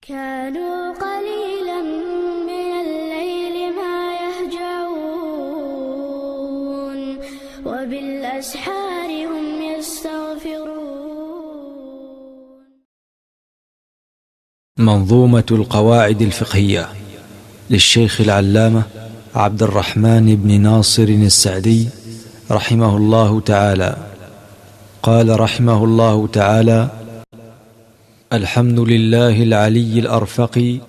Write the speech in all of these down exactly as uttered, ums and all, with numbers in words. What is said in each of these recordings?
كانوا قليلا من الليل ما يهجعون، وبالأسحار هم يستغفرون. منظومة القواعد الفقهية للشيخ العلامة عبد الرحمن بن ناصر السعدي رحمه الله تعالى. قال رحمه الله تعالى: الحمد لله العلي الأرفق،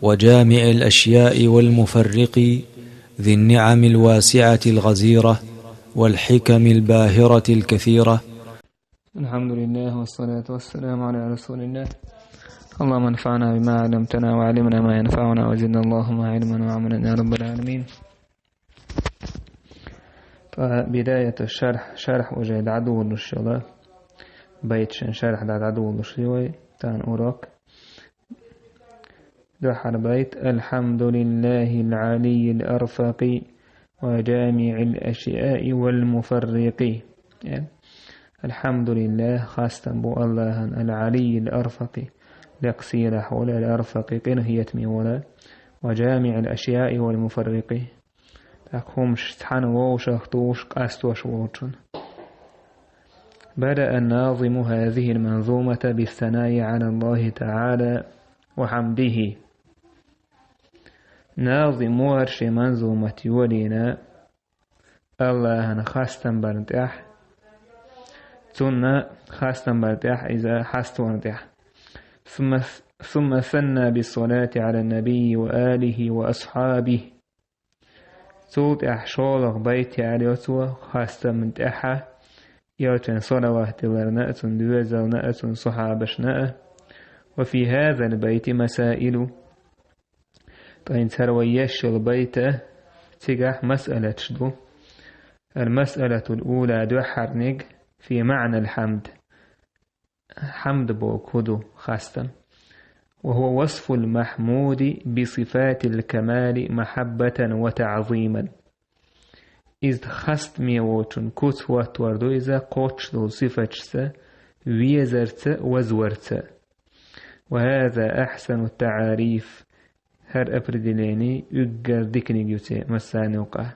وجامع الأشياء والمفرق، ذي النعم الواسعة الغزيرة، والحكم الباهرة الكثيرة. الحمد لله والصلاة والسلام على رسول الله. اللهم انفعنا بما علمتنا وعلمنا ما ينفعنا وزدنا اللهم علما وعملا يا رب العالمين. Ткъа бидаяту шархь, шархь уже дӀадолуш йола. Байташан шархь дӀа-, дӀадолуш ю вай, тхан урок. Дуьххьара байт: الحمد لله العلي الأرفق وجامع الأشياء والمفرق. Э, الحمد لله, хастам бу Аллахьан, العلي الأرفق, лекха сийлахь волу, الأرفق, къинхетаме волу, وجامع الأشياء والمفرق, тӀаккха хӀуманаш цхьаьна вовшах тухуш, къастош волчун. بدأ الناظم هذه المنظومة بالثناء على الله تعالى وحمده. Назим ву хӀара шен манзумат йолийна Аллахьан хастам барна тӀехь, цунна хастам барна тӀехь, иза хьаставарна тӀехь. ثم، ثم ثنى بالصلاة على النبي وآله وأصحابه. Цул тӀаьхьа шолгӀа байт яьлла йо цо хастамна тӀаьхьа, элчанна салават диларна а, цунна доьзална а, цунна сахьабашна а. وفي هذا البيت مسائل. Ткъа хӀинца хӀара вай еш йолу байта, цигахь масъалаташ ду. المسألة الأولى, дуьххьарниг, في معنى الحمد. Хьамд бохург хӀун ду, хастам? وهو وصف المحمود بصفات الكمال محبة وتعظيما. Иза хастаме волчун куц хӀоттор ду иза кхоччуш долу сифаташца, везарца, вазварца. وهذا أحسن التعاريف. ХӀара определени уггар диканиг ю церан массарна юкъахь.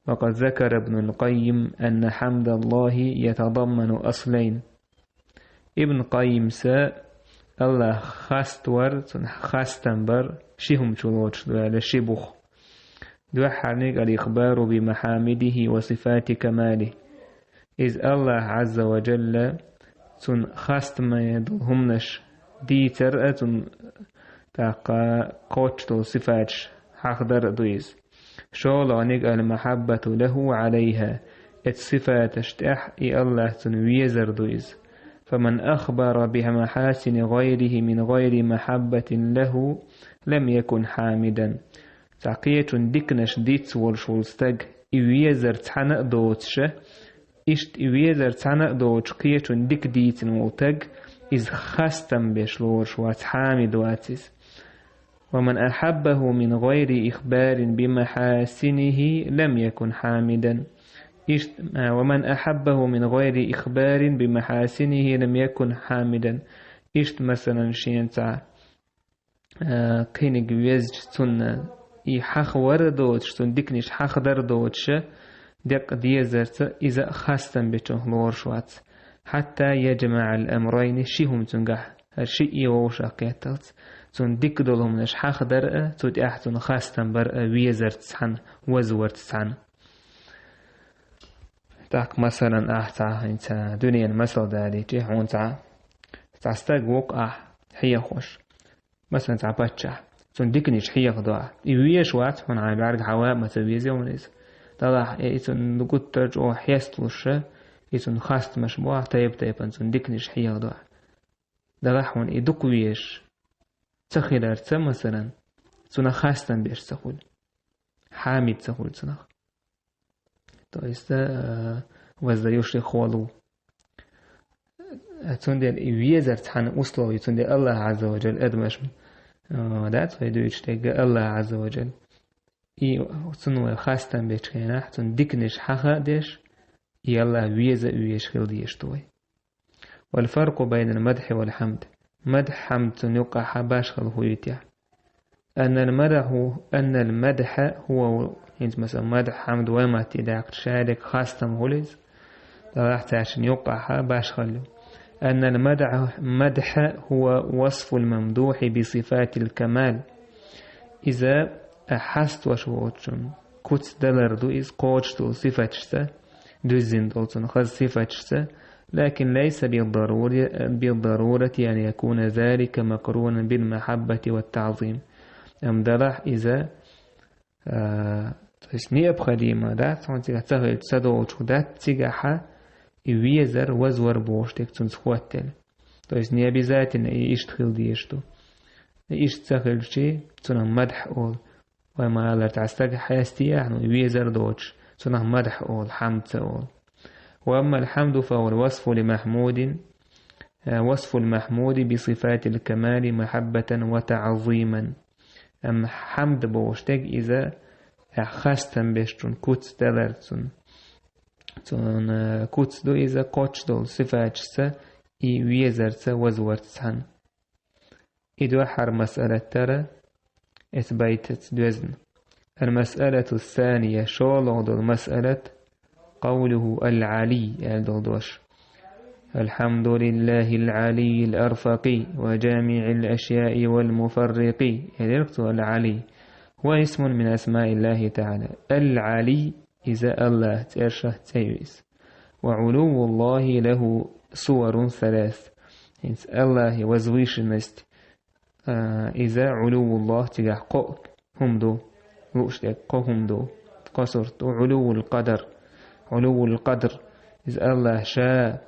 وقد ذكر ابن القيم أن حمد الله يتضمن أصلين. Ибн Къаййимса Аллах хаставар, цунна хастам бар ши хӀума чу лоцуш ду аьлла ши бух. Дуьххьарниг الإخبار بمحامده وصفات كماله. Иза Аллах Ӏазза ва Джалла цунна хастаме долу хӀуманаш дийцар а, цунна тӀаккха кхоччуш долу сифаташ хьахадар а ду иза. ШолгӀаниг المحبة له عليها. Эцу сифаташ тӀехь и Аллах цунна везар ду иза. فمن أخبر بمحاسن غيره من غير محبة له لم يكن حامدا. Цхьа кхечун диканаш дийца волуш волу стаг и везар цхьаьна а доцуша, иштта и везар цхьаьна а доцуш кхечун дика дийцина волу стаг, иза хастам беш лоруш вац, хьамид вац иза. ومن أحبه من غير إخبار بمحاسنه لم يكن حامدا. Ишт-, а, ومن أحبه من غير إخبار بمحاسنه لم يكن حامدا. Ишт, масалан, шена цхьа, а, кхиниг везча, цунна и хьахавар а доцуш, цунна диканаш хьахадар а доцуша, деккъа дезарца иза а хастам бечунах лоруш вац. حتى يجمع الأمرين, ши хӀума цуьнгахь, хӀара шиъ вовшах кхетталц, цунна дика долу хӀуманаш хьахадар а, цу тӀехь цунна хастам бар а везарца цхьаьна, вазварца цхьаьна. ТӀаккха, масалан, ахь цхьа хӀинца дуьненан масал далийча, хьуна цхьа, цхьа стаг ву-кх ахь хьехош. Масалан, цхьа паччахь, цунна диканаш хьехадо ахь. И везаш вац хьуна, хьайн бӀаьрга хьан ван а ма ца веза хьуна иза. Делахь, э, и цунна гуттар а чӀогӀа хьесталуша, и цунна хастамаш бо ахь, тайп-тайпана цунна диканаш хьехадо ахь. Делахь хьуна и дукха везаш ца хиларца, масалан, цунах хастам беш ца хуьлу. Хьамид ца хуьлу цунах. То есть, э, воздающий хвалу. Цундела и везар цхьаьна условие, цундела Аллах Ӏазза ва Джалла адамаш, э, дац вай дуьйцуш дерг, Аллах Ӏазза ва Джалла. И цунна вай хастам бечу хенахь, цунна диканаш хьаха а деш, и Аллах веза а везаш хила дезаш ду вай. والفرق بين المدح والحمد. Мадхь хьамд цунна юккъахьа башхала хӀуьйтехь. Аннал мадхьу, аннал мадхьа хӀува, хӀинца, масала, мадхь хьамд вай матте даьккхача шадерг хастам хуьлу иза, далахь цаьршинна юккъахьа башхалла ю. Аннал мадхьа, мадхьа хӀува васфул мамдухьи би сифатил камал. Иза хьастваш воцучун куц далар ду иза кхочуш долу сифаташца, дуьззина долу цунна хаза сифаташца, لكن ليس بالضرورة، بالضرورة أن يكون ذلك مقرونا بالمحبة والتعظيم. Амма далахь иза, а, то есть необходимо, да, цхьана цигахь ца хилча ца долчух дац, цигахьа и везар, вазвар бохуш дерг цунца хӀоттаелла. То есть не обязательно и иштта хила дезаш ду. И иштта ца хилча, цунах мадхь олу. Вай ма-аллара, цхьа стаг хьестий ахь, ну, везар доцуш, цунах мадхь олу, хьамд ца олу. وأما الحمد فهو الوصف لمحمود، آه، وصف المحمود بصفات الكمال محبة وتعظيما. Амма хьамд бохуш дерг иза, ахь хастам беш цунна куц далар, цунна, цунна куц ду иза кхоччуш долу сифаташца, и везарца, вазварца цхьаьна. И дуьххьара масъалат дара, эца байтаца доьзна. المسألة الثانية, шолгӀа долу масъалат, قوله العلي, аьлла долу дош. الحمد لله العلي الأرفق وجامع الأشياء والمفرق, аьлла цо, العلي هو اسم من أسماء الله تعالى. العلي иза АллахӀан цӀерашах цӀе ю иза. وعلو الله له صور ثلاث. ХӀинца АллахӀан возвышенность, а, иза, علو الله, цигахь кхо хӀума ду, лууш дерг кхо хӀума ду, кхо сурт ду: علو القدر، علو القدر, иза АллахӀ ша,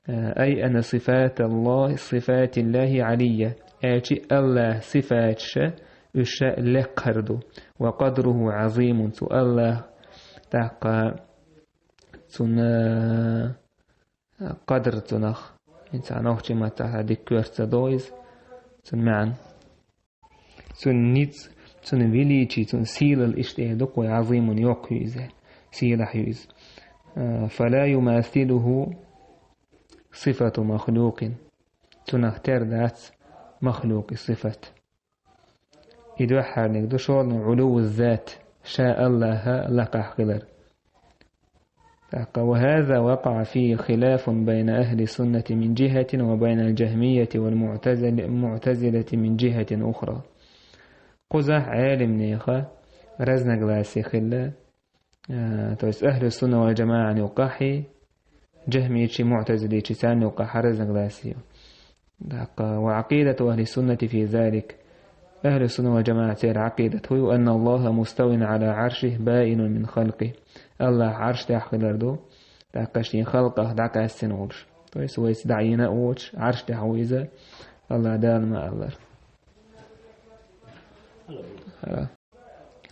а, أي أن صفات الله، صفات الله علية, аьлча АллахӀан сифаташ, уьш ша лекхара ду, وقدره عظيم, цу АллахӀан тӀаккха цуьнан, а, къадр цунах. ХӀинца нохчийн маттахь дика коьрта ца до иза, цуьнан маьӀна. Цуьнан ницкъ, цуьнан величие, цуьнан сийлалла, иштта эр ду-кх вай, عظيم йоккха ю иза, сийлахь ю иза. А, فلا يماثله صفة مخلوق. Цунах тера дац махлукъан сифат. И дуьххьарниг ду шолгӀаниг, علو الذات, ша АллахӀ лакхахь хилар. ТӀаккха: وهذا وقع فيه خلاف بين أهل السنة من جهة وبين الجهمية والمعتزل-، المعتزلة من جهة أخرى. Кхузахь Ӏеламнехан разногласие хилла, а, то есть ахӀлу сунна вал джамаӀан юккъахьий, джахмийчий, муӀтазилийчий, царна юккъахь разногласие ю. ТӀаккха: وعقيدة أهل السنة في ذلك. АхӀлу сунна вал джамаӀа церан Ӏакъидат хӀу ю: أن الله مستو على عرشه بائن من خلقه. АллахӀ Ӏарш тӀехь хилар ду, тӀаккха шен халкъах дӀакъаьстина волуш. То есть вайца дӀайина а воцуш, Ӏарш тӀехь ву иза, АллахӀ Дала ма-аллара. А,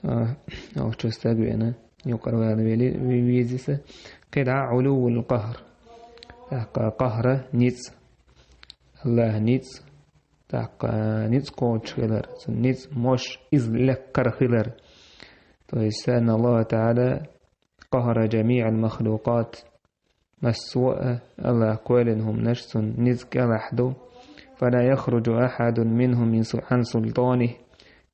а, чу стаг веана, юкъара вала вели-, ви-, везиса. КхидӀа علو القهر. ТӀаккха къахӀра ницкъ. АллахӀан ницкъ. ТӀаккха ницкъ кхочуш хилар. Цуьнан ницкъ, мощь, иза лекхара хилар. То есть أن الله تعالى قهر جميع المخلوقات. Массо а АллахӀа кхоьллина хӀуманаш цуьнан ницкъ кӀелахь ду. فلا يخرج أحد منهم من سل-، عن سلطانه.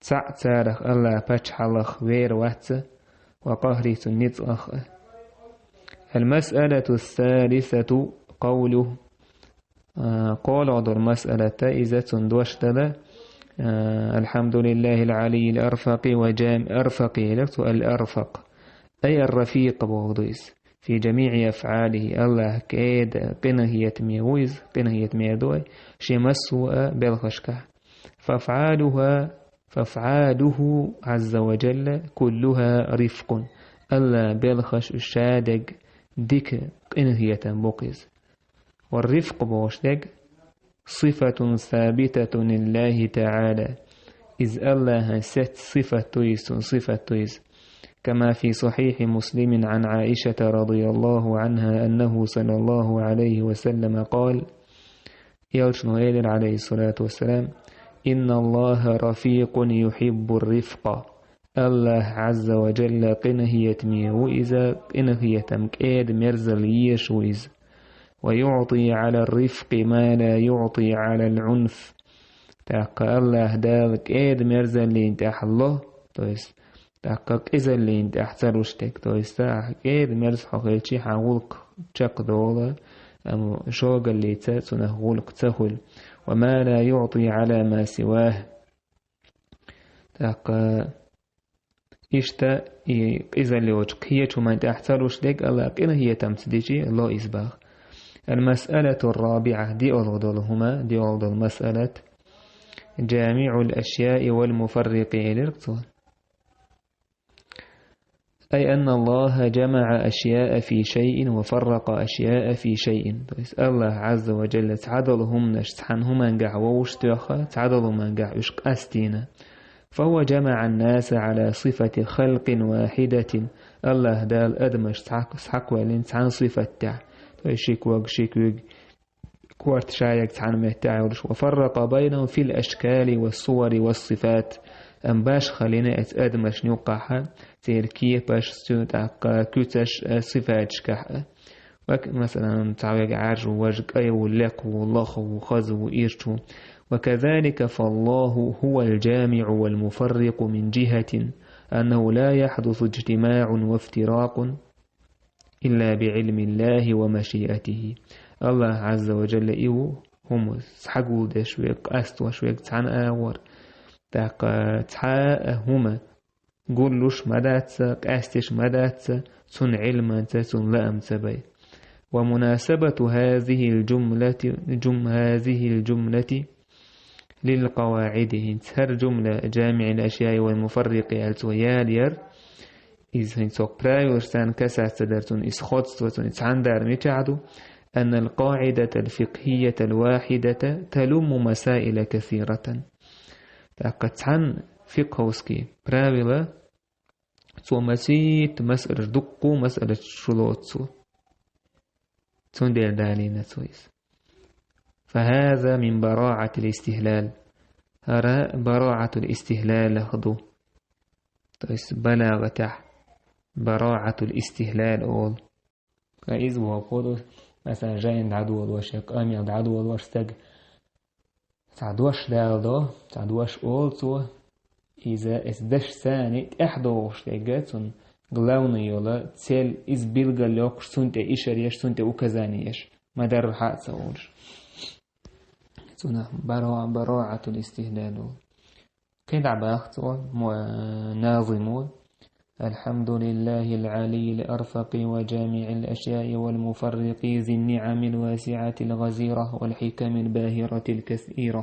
Цхьаъ царах АллахӀан пачхьалкхах вер вац, وقهره, цуьнан ницкъах а. المسألة الثالثة قوله. А, кхоалгӀа долу масъалата, иза цуьнан дош дала, а, الحمد لله العلي الأرفق وجام-، أرفق, элира цо, الأرفق. أي الرفيق боху ду иза. في جميع أفعاله, АллахӀ кӀеда, къинхетаме ву иза, къинхетаме ду вай, шен массо а белхашкахь. فأفعالها، فأفعاله عز وجل كلها رفق. АллахӀан белхаш уьш ша дерг дика, къинхетам бу-кх иза. والرفق бохуш дерг صفة ثابتة لله تعالى. Иза АллахӀан сец, сифат ду иза, цуьнан сифат ду иза. كما في صحيح مسلم عن عائشة رضي الله عنها أنه صلى الله عليه وسلم قال: Элчано элира, عليه الصلاة والسلام: إن الله رفيق يحب الرفق. АллахӀ Ӏазза ва Джалла къинхетаме ву иза, къинхетам кӀеда, мерзалла езаш ву иза. ويعطي على الرفق ما لا يعطي على العنف. ТӀаккха Аллаха Дала кӀеда мерзаллин тӀехь ло, то есть тӀаккха къизаллин тӀехь ца луш дерг, то есть ахь кӀеда мерза хьо хилчи, хьан гӀуллакх чекхдола, амма шогаллица цунах гӀуллакх ца хуьлу. وما لا يعطي على ما سواه. ТӀаккха иштта и къизалла йоцу кхечу хӀуманна тӀехь ца луш дерг Аллах къинхетамца дичи ло иза баха. المسألة الرابعة, диъалгӀа долу хӀума, диъалгӀа долу масъалат, جامع الأشياء والمفرق элира цо. أي أن الله جمع أشياء في شيء وفرق أشياء في شيء. То есть Аллах Азза ва Джалла цхьадолу хӀуманаш цхьана хӀумангахь вовшах тоьхна, цхьадолу хӀумангахь уьш къастийна. فهو جمع الناس على صفة خلق واحدة. Аллах Дала адамаш схьа-, схьакхоьллина цхьана сифат тӀехь. То есть ши ког, ши куьг, корта шаерг цхьана меттехь йолуш. وفرق بينهم في الأشكال والصور والصفات. Амма башхаллина эцу адамашна юккъахь, церан кепаш, цу тӀаккха куьцаш а, сифаташкахь а. Вак-, масалан, цхьа верг Ӏаьржа ву, важа кӀай ву, лекха ву, лаха ву, хаза ву, ирча ву. وكذلك فالله هو الجامع والمفرق من جهة أنه لا يحدث اجتماع وافتراق إلا بعلم الله ومشيئته. Аллах Азза ва Джалла и ву, хӀума схьагулдеш верг, къастош верг цхьана агӀор. ТӀаккха цхьа а хӀума гуллуш ма дац, къаьсташ ма дац, цуьнан Ӏилманца, цуьнан лаамца бен. ومناسبة هذه الجملة، جم-، هذه الجملة للقواعد. ХӀинца хӀара жумла, جامع الأشياء والمفرق аьлла цо ялаяр, иза хӀинца цо правилаш царна касаться дар цунна, иза сходство цунна, иза цхьаьнадара мичахь ду, أن القاعدة الفقهية الواحدة تلم مسائل كثيرة. ТӀаккха цхьана фикховский правила, цо масийтта масъалаш, дуккха а масъалаш чулоцу цо. Цундела далийна цо иза. فهذا من براعة الاستهلال. ХӀара бараӀатул истихӀлалах ду. То есть балагӀатехь бараӀатул истихӀлал олу. Ткъа иза вокхо ду, масалан, жайна дӀадолош я къамел дӀадолош стаг. Цхьа дош даладо, цхьа дош олу цо, иза эс даш цани тӀаьхьадогӀуш дерг цунна главный йолу цель, иза билгал йоккхуш, цунна тӀе ишар еш, цунна тӀе указание еш, ма-дарра хьа а ца олуш. Цунах баро-, бароӀатул истихӀлал олу. КхидӀа баха цо, мо-, назимо: الحمد لله العلي الأرفق وجامع الأشياء والمفرق ذي النعم الواسعة الغزيرة والحكم الباهرة الكثيرة.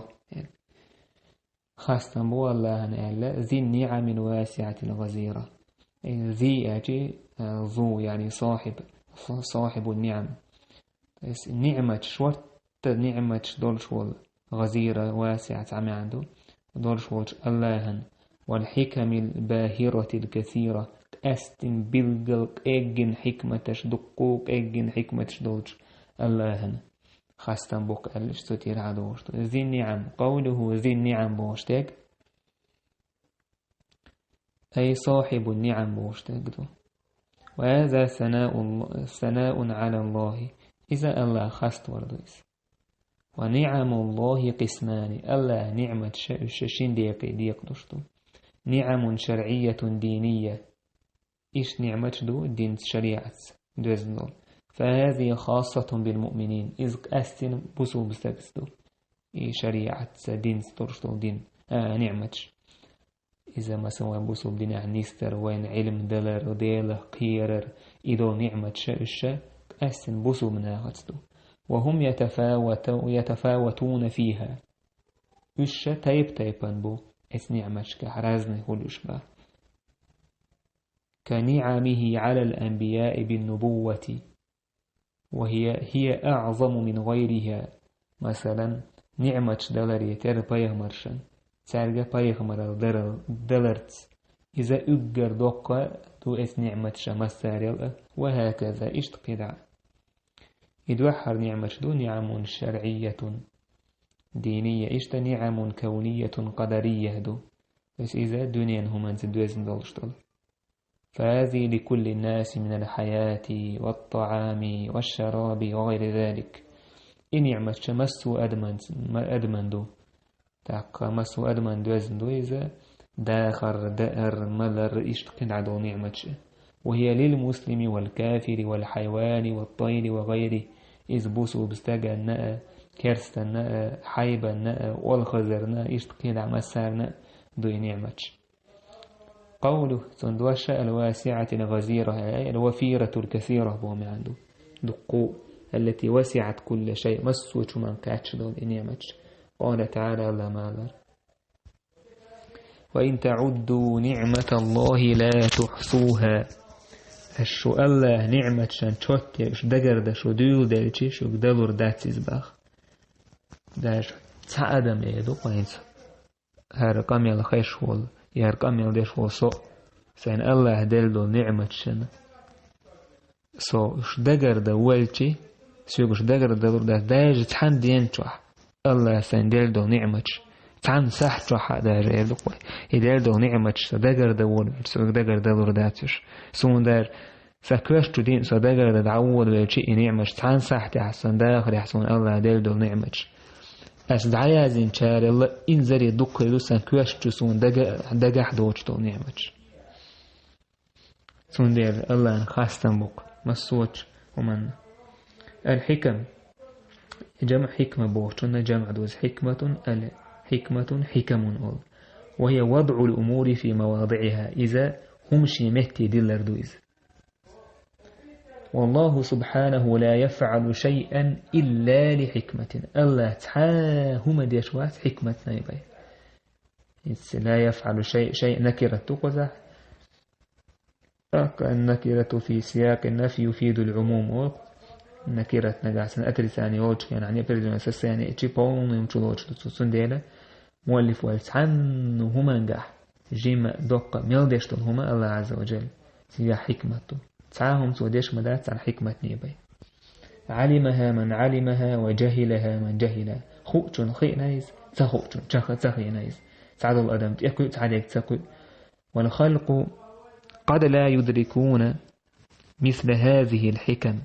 Хастам бу Аллахьана аьлла, ذي النعم الواسعة الغزيرة. Э, ذي аьлчи, э, ذو, яъни сахиб, с-, сахибу ниъам. То есть ниъматаш, шортта ниъматаш долуш волу, гӀазира, васиъа цхьа маьӀна ду, долуш волчу Аллахьан, والحكم الباهرة الكثيرة, къаьсттина билггал къеггина хьикматаш, дуккха а къеггина хьикматаш долчу Аллахьан хастам бу-кх аьлла, иштта цу тӀера хьадогӀуш ду. ذي النعم, قوله ذي النعم бохуш дерг, أي صاحب النعم бохуш дерг ду. وهذا ثناء الله، ثناء على الله. Иза Аллахь хаставар ду иза. ونعم الله قسمان. Аллахьан ниъматаш уьш шин декъе декъадеш ду. نعم شرعية دينية. Иштта ниъматаш ду динца, шариӀатца доьзна долу. فهذه خاصة بالمؤمنين. Иза къаьсттина бусулба стагца ду. И шариӀатца, динца долуш долу дин, а, ниъматаш. Иза, масалан, вайн бусулба динехь нисдар, вайна Ӏилма далар, Делах кхерар, и долу ниъматаш уьш къаьсттина бусулба нахаца ду. وهم يتفاوت-، يتفاوتون فيها. Уьш тайп-тайпана бу, эцу ниъматашкахь разный хуьлу уьш баха. كنعمه على الأنبياء بالنبوة، وهي، هي أعظم من غيرها. Масалан, ниъматаш даларе терра пайхамаршна, цаьрга пайхамаралла дарал-, даларца. Иза уггар доккха ду эцу ниъматаша массарел а, وهكذا, иштта кхидӀа. И дуьххьара ниъматаш ду نعم شرعية دينية, иштта نعم كونية قدرية ду. То есть иза дуьненан хӀуманца доьзна долуш долу. فهذه لكل الناس من الحياة والطعام والشراب وغير ذلك. И ниъматаш массо а адаман-, ма-, адаман ду. ТӀаккха массо адаман доьзна ду иза, дахар, даар, малар, иштта кхидӀа долу ниӀматаш. وهي للمسلم والكافر والحيوان والطير وغيره. Иза бусулба стаганна а, керстанна а, хьайбанна а, олхазарна а, иштта кхидӀа массарна а ду и ниӀматаш. قوله, цуьнан дош а, الواسعة الغزيرة, أي الوفيرة الكثيرة боху маьӀна ду. Дуккха, التي وسعت كل شيء, массо а хӀуманна кхаьчна долу и ниӀматаш. قال تعالى, АллахӀ ма-аллара: وإن تعدوا نعمة الله لا تحصوها. Аш шу АллахӀан ниӀматашна чот еш, дагардан шу дуьйладелча, шуьга далур дац иза боху. Даже цхьа адам эр ду-кх хӀинца: хӀара къамел хезаш волу, я хӀара къамел деш волу со, сайна АллахӀа делла долу ниӀматашна со уьш дагардан волча, соьга уьш дагардан далур дац, даже цхьана ден чохь АллахӀа сайна делла долу ниӀматаш. Цхьана сахьт чохь а даже эр ду-кх вай: и делла долу ниӀматаш со дагардан волавелча, соьга дагардан далур дац уьш. Суна даже сан коьрта чу дина со дагардан дӀаволавелча, и ниӀматаш цхьана сахьтехь, сан дахарехь суна АллахӀа делла долу ниӀматаш. Ас дӀаяздинчарел инзаре дуккха ду сан коьрта чу суна дага-, дагахь доцуш долу ниӀматаш. Цундела АллахӀна хастам бу-кх массо а хӀуманна. الحكم. ЖамӀ хьикма бохучунна жамӀ ду иза: حكمة، الحكمة، حكم олу. وهي وضع الأمور في مواضعها. Иза хӀума шен метте диллар ду иза. والله سبحانه لا يفعل شيئا إلا لحكمة. АллахӀ цхьа хӀума деш вац хьикматна бен. Иза لا يفعل شيء، شيء накират ду кхузахь. ТӀаккха النكرة في سياق النفي يفيد العموم олу. Накират нагахь санна отрицание йолчу хенахь, неопределённое состояние чу полный хӀума чу лоцуш ду цо. Цундела муаллиф вай цхьанна хӀумангахь жима, доккха мел деш долу хӀума АллахӀ Ӏазза ва Джалла, цигахь хьикмат ду. Цхьа хӀума цо деш ма дац цхьана хьикматна бен. علمها من علمها وجهلها من جهلها. Хуучунна хиъна иза, ца хуучунна ца, ца хиъна иза. Цхьадолу адам тӀекхуьу, цхьадерг ца кхуьу. والخلق قد لا يدركون مثل هذه الحكم.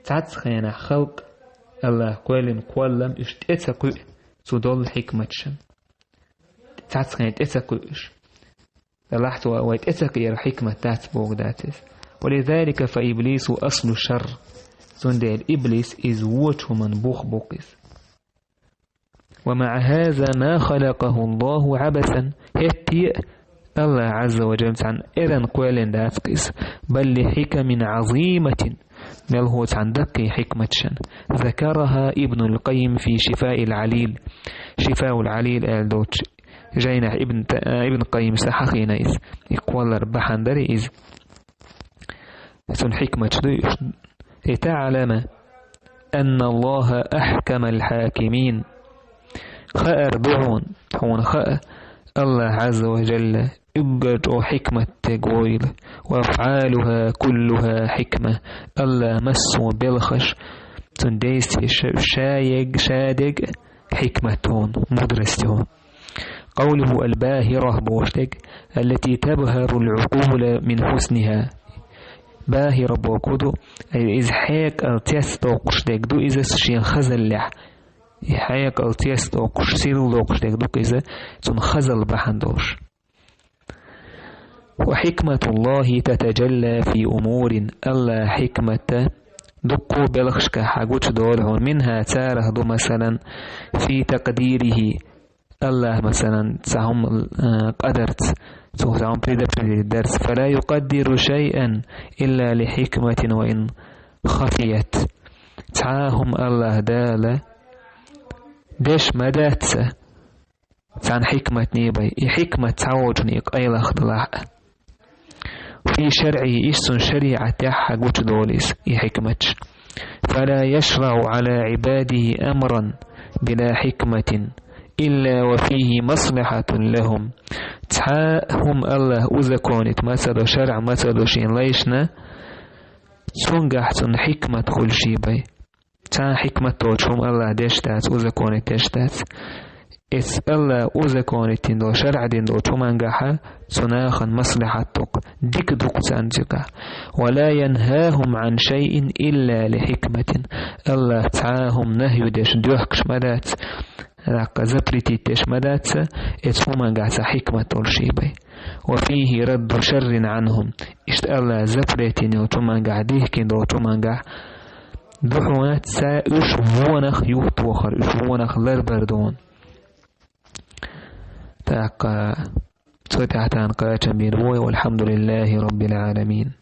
Цхьацца хенахь халкъ, АллахӀа кхоьллина кхоллам, уьш тӀе ца кхуьу цу долу хьикматашна. Цхьацца хенахь тӀе ца кхуьу уьш. Делахь цо вай тӀе ца кхиар хьикмат дац боху дац иза. ولذلك فإبليس أصل الشر. Цундела иблис иза вочу хӀуманна бух бу-кх иза. ومع هذا ما خلقه الله عبثا. ХӀетте а АллахӀ Ӏазза ва Джалла цхьана эрна кхоьллина дац-кх иза. بل لحكم عظيمة. Мелхо цхьана даккхий хьикматашна. ذكرها ابن القيم في شفاء العليل. Шифаул Алил аьлла долчу жайнахь Ибн Та-, Ибн Къаййимса хьахийна иза. И кхоллар бахьана дара иза. Цуьнан хьикматаш ду уьш. لتعلم أن الله أحكم الحاكمين. Хаар ду хьуна, хьуна хаьа, АллахӀ Ӏазза ва Джалла уггар чӀогӀа хьикмат дерг ву-кх иза. وأفعالها كلها حكمة. АллахӀан массо а белхаш, цуьнан действиеш ша-, ша ерг, ша дерг хьикмат ду хьуна, мудрость ду хьуна. قوله الباهرة бохуш дерг, التي تبهر العقول من حسنها. Бахира бохург ду, иза хьекъал цецдоккхуш дерг ду иза шен хазаллехь. И хьекъал цецдоккхуш, сирла доккхуш дерг ду-кх иза, цуьнан хазалла бахьана долуш. وحكمة الله تتجلى في أمور. АллахӀан хьикмат дуккха а белхашкахь гучудолу хьуна. منها, царах ду, масалан, في تقديره. АллахӀ, масалан, цхьа хӀума, а, къадарца, цо цхьа хӀума предопределить дарца. فلا يقدر شيئا إلا لحكمة وإن خفيت. Цхьа а хӀума АллахӀ Дала деш ма дац цхьана хьикматна бен, и хьикмат цхьаволчунна и къайлаха далахь а. في شرعه, иштта цуьнан шариӀатехь гучудолу иза, и хьикматаш. فلا يشرع على عباده أمرا بلا حكمة إلا وفيه مصلحة لهم. Цхьа а хӀума АллахӀа узаконить ма ца до, шарӀ ма ца до шен лайшна, цуьнгахь цуьнан хьикмат хуьлуш бен. Цхьа а хьикмат доцуш хӀума АллахӀа деш дац, узаконить деш дац. Эцу АллахӀа узаконить дина долу, шарӀ дина долчу хӀумангахь цу нахана маслахьат ду-кх, дика ду-кх царна цигахь. ولا ينهاهم عن شيء إلا لحكمة. АллахӀ цхьа а хӀума нахью деш, доьхкуш ма дац, тӀаккха запретить деш ма дац, эцу хӀумангахь цхьа хьикмат долуш бай. وفيه رد شر عنهم. Иштта Аллах запретина йолчу хӀумангахь, дихкина долчу хӀумангахь, ду хьуна цара уьш вонах юхатохар, уьш вонах ларбар ду хьуна. ТӀаккха цу тӀехь тахана кхачам бийр бу вай, والحمد لله رب العالمين.